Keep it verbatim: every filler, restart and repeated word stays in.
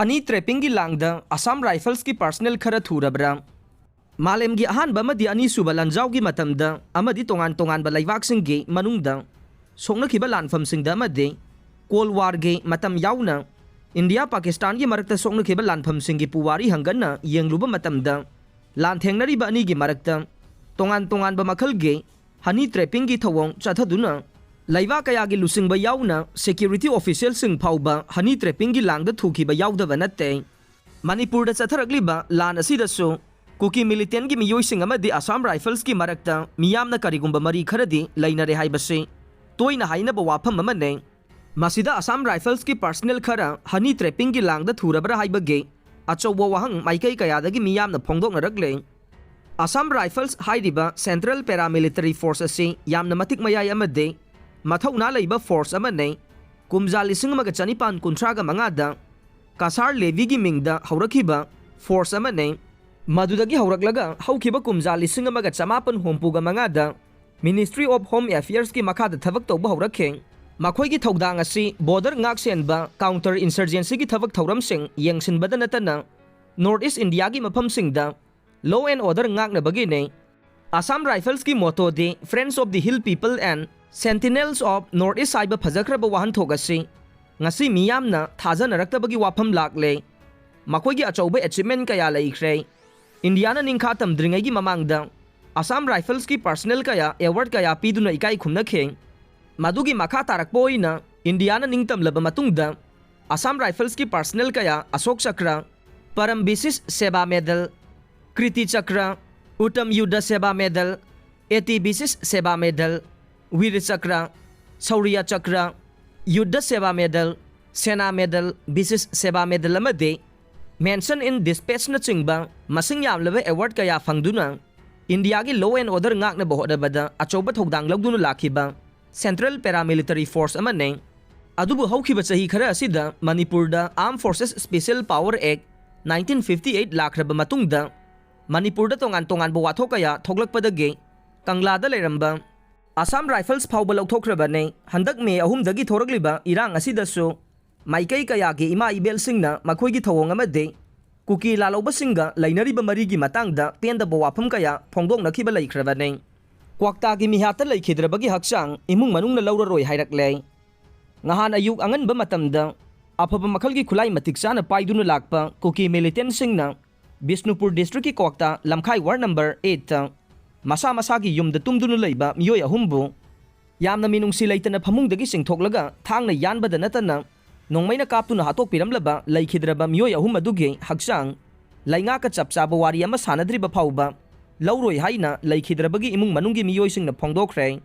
ꯍꯅꯤ ꯇ꯭ꯔꯦꯄꯤꯡꯒꯤ ꯂꯥꯡꯗ Assam ꯔꯥꯏꯐꯜꯁꯀꯤ personal ꯈꯔ ꯊꯨꯔꯕ꯭ꯔꯥ? ꯃꯥꯂꯦꯝꯒꯤ ꯑꯍꯥꯟꯕ ꯑꯃꯗꯤ ꯑꯅꯤꯁꯨꯕ ꯂꯥꯟꯖꯥꯎꯒꯤ ꯃꯇꯝꯗ ꯑꯃꯗꯤ ꯇꯣꯉꯥꯟ ꯇꯣꯉꯥꯟꯕ ꯂꯩꯕꯥꯛꯁꯤꯡꯒꯤ ꯃꯅꯨꯡꯗ ꯁꯣꯛꯅꯈꯤꯕ ꯂꯥꯟꯐꯝꯁꯤꯡꯗ ꯑꯃꯗꯤ ꯀꯣꯜ ꯋꯥꯔꯒꯤ ꯃꯇꯝ ꯌꯥꯎꯅ ꯏꯟꯗꯤꯌꯥ ꯄꯥꯀꯤꯁꯇꯥꯟꯒꯤ ꯃꯔꯛꯇ ꯁꯣꯛꯅꯈꯤꯕ ꯂꯥꯟꯐꯝꯁꯤꯡꯒꯤ ꯄꯨꯋꯥꯔꯤ ꯍꯪꯒꯠꯅ ꯌꯦꯡꯂꯨꯕ ꯃꯇꯝꯗ, ꯂꯥꯟꯊꯦꯡꯅꯔꯤꯕ ꯑꯅꯤꯒꯤ ꯃꯔꯛꯇ ꯇꯣꯉꯥꯟ ꯇꯣꯉꯥꯟꯕ ꯃꯈꯜꯒꯤ ꯍꯅꯤ ꯇ꯭ꯔꯦꯄꯤꯡꯒꯤ ꯊꯧꯑꯣꯡ ꯆꯠꯊꯗꯨꯅ, ꯂꯩꯕꯥꯛ ꯀꯌꯥꯒꯤ ꯂꯨꯆꯤꯡꯕ ꯌꯥꯎꯅ ꯁꯦꯀ꯭ꯌꯨꯔꯤꯇꯤ ꯑꯣꯐꯤꯁꯤꯌꯦꯜꯁꯤꯡ ꯐꯥꯎꯕ ꯍꯅꯤ ꯇ꯭ꯔꯦꯄꯤꯡꯒꯤ ꯂꯥꯡꯗ ꯊꯨꯈꯤꯕ ꯌꯥꯎꯗꯕ ꯅꯠꯇꯦ꯫ ꯃꯅꯤꯄꯨꯔꯗ ꯆꯠꯊꯔꯛꯂꯤꯕ ꯂꯥꯟ ꯑꯁꯤꯗꯁꯨ ꯀꯨꯀꯤ ꯃꯤꯂꯤꯇꯦꯟꯒꯤ ꯃꯤꯑꯣꯏꯁꯤꯡ ꯑꯃꯗꯤ ꯑꯁꯥꯝ ꯔꯥꯏꯐꯜꯁꯀꯤ ꯃꯔꯛꯇ ꯃꯤꯌꯥꯝꯅ ꯀꯔꯤꯒꯨꯝꯕ ꯃꯔꯤ ꯈꯔꯗꯤ ꯂꯩꯅꯔꯦ ꯍꯥꯏꯕꯁꯤ ꯇꯣꯏꯅ ꯍꯥꯏꯅꯕ ꯋꯥꯐꯝ ꯑꯃꯅꯤ꯫ ꯃꯁꯤꯗ ꯑꯁꯥꯝ ꯔꯥꯏꯐꯜꯁꯀꯤ ꯄꯥꯔꯁꯅꯦꯜ ꯈꯔ ꯍꯅꯤ ꯇ꯭ꯔꯦꯄꯤꯡꯒꯤ ꯂꯥꯡꯗ ꯊꯨꯔꯕ꯭ꯔꯥ ꯍꯥꯏꯕꯒꯤ ꯑꯆꯧꯕ ꯋꯥꯍꯪ ꯃꯥꯏꯀꯩ ꯀꯌꯥꯗꯒꯤ ꯃꯤꯌꯥꯝꯅ ꯐꯣꯡꯗꯣꯛꯅꯔꯛꯂꯦ꯫ ꯑꯁꯥꯝ ꯔꯥꯏꯐꯜꯁ ꯍꯥꯏꯔꯤꯕ ꯁꯦꯟꯇ꯭ꯔꯦꯜ ꯄꯦꯔꯥꯃꯤꯂꯤꯇꯔꯤ ꯐꯣꯔꯁ ꯑꯁꯤ ꯌꯥꯝꯅ ꯃꯇꯤꯛ ꯃꯌꯥꯏ ꯑꯃꯗꯤ ꯃꯊꯧꯅꯥ ꯂꯩꯕ ꯐꯣꯔꯁ ꯑꯃꯅꯤ꯫ ꯀꯨꯝꯖꯥ ꯂꯤꯁꯤꯡ ꯑꯃꯒ ꯆꯅꯤꯄꯥꯟ ꯀꯨꯟꯊ꯭ꯔꯥꯒ ꯃꯉꯥꯗ ꯀꯁꯥꯔ ꯂꯦꯚꯤꯒꯤ ꯃꯤꯡꯗ ꯍꯧꯔꯛꯈꯤꯕ ꯐꯣꯔꯁ ꯑꯃꯅꯤ꯫ ꯃꯗꯨꯗꯒꯤ ꯍꯧꯔꯛꯂꯒ ꯍꯧꯈꯤꯕ ꯀꯨꯝꯖꯥ ꯂꯤꯁꯤꯡ ꯑꯃꯒ ꯆꯃꯥꯄꯟ ꯍꯨꯝꯐꯨꯒ ꯃꯉꯥꯗ ꯃꯤꯅꯤꯁꯇ꯭ꯔꯤ ꯑꯣꯐ ꯍꯣꯝ ꯑꯦꯐꯤꯌꯔꯁꯀꯤ ꯃꯈꯥꯗ ꯊꯕꯛ ꯇꯧꯕ ꯍꯧꯔꯛꯈꯤ꯫ ꯃꯈꯣꯏꯒꯤ ꯊꯧꯗꯥꯡ ꯑꯁꯤ ꯕꯣꯔꯗꯔ ꯉꯥꯛꯁꯦꯟꯕ, ꯀꯥꯎꯟꯇꯔ ꯏꯟꯁꯔꯖꯦꯟꯁꯤꯒꯤ ꯊꯕꯛ ꯊꯧꯔꯝꯁꯤꯡ ꯌꯦꯡꯁꯤꯟꯕꯗ ꯅꯠꯇꯅ ꯅꯣꯔꯠ ꯏꯁ ꯏꯟꯗꯤꯌꯥꯒꯤ ꯃꯐꯝꯁꯤꯡꯗ ꯂꯣ ꯑꯦꯟ ꯑꯣꯔꯗꯔ ꯉꯥꯛꯅꯕꯒꯤꯅꯤ꯫ ꯑꯁꯥꯝ ꯔꯥꯏꯐꯜꯁꯀꯤ ꯃꯣꯇꯣꯗꯤ Friends of the Hill People and Sentinels of North East ꯍꯥꯏꯕ ꯐꯖꯈ꯭ꯔꯕ ꯋꯥꯍꯟꯊꯣꯛ ꯑꯁꯤ ꯉꯁꯤ ꯃꯤꯌꯥꯝꯅ ꯊꯥꯖꯅꯔꯛꯇꯕꯒꯤ ꯋꯥꯐꯝ ꯂꯥꯛꯂꯦ꯫ ꯃꯈꯣꯏꯒꯤ ꯑꯆꯧꯕ ꯑꯦꯆꯤꯞꯃꯦꯟ ꯀꯌꯥ ꯂꯩꯈ꯭ꯔꯦ꯫ ꯏꯟꯗꯤꯌꯥꯅ ꯅꯤꯡꯈꯥ ꯇꯝꯗ꯭ꯔꯤꯉꯩꯒꯤ ꯃꯃꯥꯡꯗ ꯑꯁꯥꯝ ꯔꯥꯏꯐꯜꯁꯀꯤ ꯄꯥꯔꯁꯅꯦꯜ ꯀꯌꯥ ꯑꯦꯋꯥꯔꯗ ꯀꯌꯥ ꯄꯤꯗꯨꯅ ꯏꯀꯥꯏ ꯈꯨꯝꯅꯈꯤ꯫ ꯃꯗꯨꯒꯤ ꯃꯈꯥ ꯇꯥꯔꯛꯄ ꯑꯣꯏꯅ ꯏꯟꯗꯤꯌꯥꯅ ꯅꯤꯡꯇꯝꯂꯕ ꯃꯇꯨꯡꯗ ꯑꯁꯥꯝ ꯔꯥꯏꯐꯜꯁꯀꯤ ꯄꯥꯔꯁꯅꯦꯜ ꯀꯌꯥ ꯑꯁꯣꯛ ꯆꯀ꯭ꯔ, ꯄꯔꯝ ꯕꯤꯁꯤꯁ ꯁꯦꯕꯥ ꯃꯦꯗꯜ, ꯀ꯭ꯔꯤꯇꯤ ꯆꯀ꯭ꯔ, ꯎꯠꯇꯝ ꯌꯨꯗ ꯁꯦꯕꯥ ꯃꯦꯗꯜ, ꯑꯦꯇꯤ ꯕꯤꯁꯤꯁ ꯁꯦꯕꯥ ꯃꯦꯗꯜ, ꯋꯤꯔ ꯆꯀ꯭ꯔ, ꯁꯧꯔꯤꯌꯥ ꯆꯀ꯭ꯔ, ꯌꯨꯗ ꯁꯦꯕꯥ ꯃꯦꯗꯜ, ꯁꯦꯅꯥ ꯃꯦꯗꯜ, ꯕꯤꯁꯤꯁ ꯁꯦꯕꯥ ꯃꯦꯗꯜ ꯑꯃꯗꯤ ꯃꯦꯟꯁꯟ ꯏꯟ ꯗꯤꯁꯄꯦꯆꯅꯆꯤꯡꯕ ꯃꯁꯤꯡ ꯌꯥꯝꯂꯕ ꯑꯦꯋꯥꯔꯗ ꯀꯌꯥ ꯐꯪꯗꯨꯅ ꯏꯟꯗꯤꯌꯥꯒꯤ ꯂꯣ ꯑꯦꯟ ꯑꯣꯔꯗꯔ ꯉꯥꯛꯅꯕ ꯍꯣꯠꯅꯕꯗ ꯑꯆꯧꯕ ꯊꯧꯗꯥꯡ ꯂꯧꯗꯨꯅ ꯂꯥꯛꯈꯤꯕ ꯁꯦꯟꯇ꯭ꯔꯦꯜ ꯄꯦꯔꯥꯃꯤꯂꯤꯇꯔꯤ ꯐꯣꯔꯁ ꯑꯃꯅꯤ꯫ ꯑꯗꯨꯕꯨ ꯍꯧꯈꯤꯕ ꯆꯍꯤ ꯈꯔ ꯑꯁꯤꯗ ꯃꯅꯤꯄꯨꯔꯗ Armed Forces Special Power Act nineteen fifty eight ꯂꯥꯛꯈ꯭ꯔꯕ ꯃꯇꯨꯡꯗ ꯃꯅꯤꯄꯨꯔꯗ ꯇꯣꯉꯥꯟ ꯇꯣꯉꯥꯟꯕ ꯋꯥꯊꯣꯛ ꯀꯌꯥ ꯊꯣꯛꯂꯛꯄꯗꯒꯤ ꯀꯪꯂꯥꯗ ꯂꯩꯔꯝꯕ ꯑꯁꯥꯝ ꯔꯥꯏꯐꯜꯁ ꯐꯥꯎꯕ ꯂꯧꯊꯣꯛꯈ꯭ꯔꯕꯅꯤ꯫ ꯍꯟꯗꯛ ꯃꯦ ꯑꯍꯨꯝꯗꯒꯤ ꯊꯣꯔꯛꯂꯤꯕ ꯏꯔꯥꯡ ꯑꯁꯤꯗꯁꯨ ꯃꯥꯏꯀꯩ ꯀꯌꯥꯒꯤ ꯏꯃꯥ ꯏꯕꯦꯜꯁꯤꯡꯅ ꯃꯈꯣꯏꯒꯤ ꯊꯧꯑꯣꯡ ꯑꯃꯗꯤ ꯀꯨꯀꯤ ꯂꯥꯜꯍꯧꯕꯁꯤꯡꯒ ꯂꯩꯅꯔꯤꯕ ꯃꯔꯤꯒꯤ ꯃꯇꯥꯡꯗ ꯄꯦꯟꯗꯕ ꯋꯥꯐꯝ ꯀꯌꯥ ꯐꯣꯡꯗꯣꯛꯅꯈꯤꯕ ꯂꯩꯈ꯭ꯔꯕꯅꯤ꯫ ꯀ꯭ꯋꯥꯛꯇꯥꯒꯤ ꯃꯤꯍꯥꯠꯇ ꯂꯩꯈꯤꯗ꯭ꯔꯕꯒꯤ ꯍꯛꯆꯥꯡ ꯏꯃꯨꯡ ꯃꯅꯨꯡꯅ ꯂꯧꯔꯔꯣꯏ ꯍꯥꯏꯔꯛꯂꯦ꯫ ꯉꯍꯥꯟ ꯑꯌꯨꯛ ꯑꯉꯟꯕ ꯃꯇꯝꯗ ꯑꯐꯕ ꯃꯈꯜꯒꯤ ꯈꯨꯠꯂꯥꯏ ꯃꯇꯤꯛ ꯆꯥꯅ ꯄꯥꯏꯗꯨꯅ ꯂꯥꯛꯄ ꯀꯨꯀꯤ ꯃꯤꯂꯤꯇꯦꯟꯁꯤꯡꯅ ꯕꯤꯁꯅꯨꯄꯨꯔ ꯗꯤꯁꯇ꯭ꯔꯤꯛꯀꯤ ꯀ꯭ꯋꯥꯛꯇꯥ ꯂꯝꯈꯥꯏ ꯋꯥꯔꯗ ꯅꯝꯕꯔ ꯑꯩꯠꯇ ꯃꯁꯥ ꯃꯁꯥꯒꯤ ꯌꯨꯝꯗ ꯇꯨꯝꯗꯨꯅ ꯂꯩꯕ ꯃꯤꯑꯣꯏ ꯑꯍꯨꯝꯕꯨ ꯌꯥꯝꯅ ꯃꯤꯅꯨꯡꯁꯤ ꯂꯩꯇꯅ ꯐꯃꯨꯡꯗꯒꯤ ꯆꯤꯡꯊꯣꯛꯂꯒ ꯊꯥꯡꯅ ꯌꯥꯟꯕꯗ ꯅꯠꯇꯅ ꯅꯣꯡꯃꯩꯅ ꯀꯥꯞꯇꯨꯅ ꯍꯥꯠꯇꯣꯛꯄꯤꯔꯝꯂꯕ ꯂꯩꯈꯤꯗ꯭ꯔꯕ ꯃꯤꯑꯣꯏ ꯑꯍꯨꯝ ꯑꯗꯨꯒꯤ ꯍꯛꯆꯥꯡ ꯂꯩꯉꯥꯛꯀ ꯆꯞ ꯆꯥꯕ ꯋꯥꯔꯤ ꯑꯃ ꯁꯥꯟꯅꯗ꯭ꯔꯤꯕ ꯐꯥꯎꯕ ꯂꯧꯔꯣꯏ ꯍꯥꯏꯅ ꯂꯩꯈꯤꯗ꯭ꯔꯕꯒꯤ ꯏꯃꯨꯡ ꯃꯅꯨꯡꯒꯤ ꯃꯤꯑꯣꯏꯁꯤꯡꯅ ꯐꯣꯡꯗꯣꯛꯈ꯭ꯔꯦ꯫